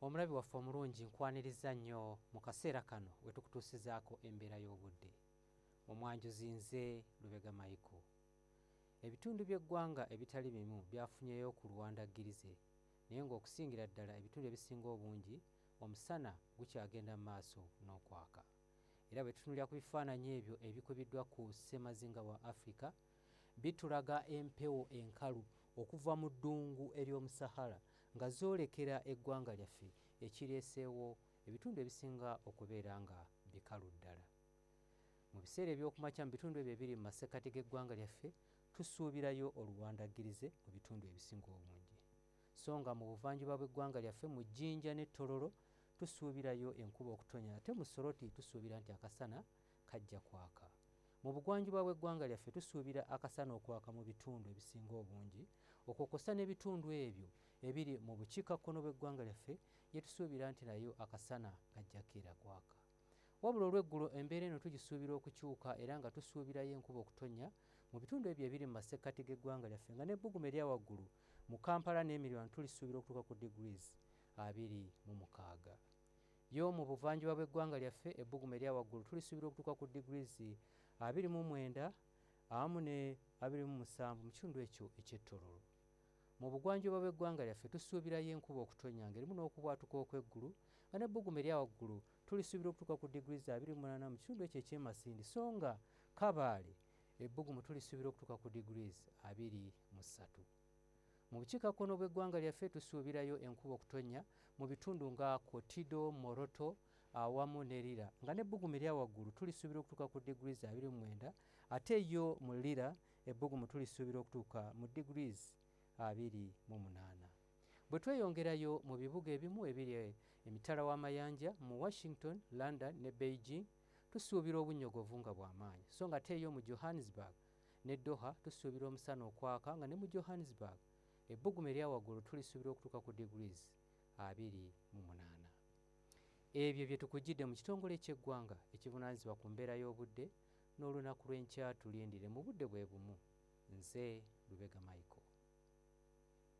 Omulabi waffe omulungi, nkwaniriza nnyo mu kaseera kano we tukutuusizaako embeera y'obudde. Omwanjuzi nze Lubega Michael. Ebitundu by'eggwanga ebitali bimu byafunyeyo ku luwandaggirize, naye ng'okusingira ddala ebitundu ebisinga obungi omusana gukyagenda mu maaso n'okwaka. Era bwe tutunulira ku bifaananyi ebyo ebikubiddwa ku ssemazinga wa Africa, bitulaga empewo enkalu okuva mu ddungu ery'omu Sahara nga zoolekera eggwanga lyaffe, ekireeseewo ebitundu ebisinga okubeera nga bikalu ddala. Mu biseera ebyokumakya, mu bitundu ebyo ebiri mu masekkati g'eggwanga lyaffe tusuubirayo oluwandaggirize mu bitundu ebisinga obungi, so nga mu buvanjuba bw'eggwanga lyaffe mu Jjinja ne Tororo tusuubirayo enkuba okutonya, ate mu Soroti tusuubira nti akasana kajja kwaka. Mu bugwanjuba bw'eggwanga lyaffe tusuubira akasana okwaka mu bitundu ebisinga obungi, okwo kw'ossa n'ebitundu ebyo ebiri mu bukiikakkono bw'eggwanga lyaffe gye tusuubira nti nayo akasana kajja keera kwaka. Wabula olw'eggulo embeera eno tugisuubira okukyuka, era nga tusuubirayo enkuba okutonnya mu bitundu ebyo ebiri mu masekkati g'eggwanga lyaffe, nga n'ebbugumu erya waggulu mu Kampala n'emiriraano tulisuubira okutuuka ku degrees 26. Yo mu buvanjuba bw'eggwanga lyaffe ebbugumu erya waggulu tulisuubira okutuuka ku degrees 29 awamu ne 27 mu kitundu ekyo eky'e Tororo. Mu bugwanjuba bw'eggwanga lyaffe tusuubirayo enkuba okutonnya ng'erimu n'okubwatuka okw'eggulu, nga n'ebbugumu erya waggulu tulisuubira okutuuka ku degrees 28 mu kitundu ekyo eky'e Masindi, so nga Kabaale ebbugumu tulisuubira okutuuka ku degrees 23. Mu bukiikakkono bw'eggwanga lyaffe tusuubirayo enkuba okutonnya mu bitundu nga Kotido, Moroto awamu ne Lira, nga n'ebbugumu erya waggulu tulisuubira okutuuka ku degrees 29, ate yo mu Lira ebbugumu tulisuubira okutuuka mu degrees 28. Bwe tweyongerayo mu bibuga ebimu ebiri emitala w'amayanja, mu Washington, London ne Beijing tusuubira obunnyogovu nga bw'amaanyi, so nga ate yo mu Johannesburg ne Doha tusuubira omusana okwaka, nga ne mu Johannesburg ebbugumu erya waggulu tulisuubira okutuuka ku degrees 28. Ebyo bye tukujjidde mu kitongole ky'eggwanga ekivunaanyizibwa ku mbeera y'obudde. N'olunaku lw'enkya tulindire mu budde bwe bumu. Nze Lubega Michael.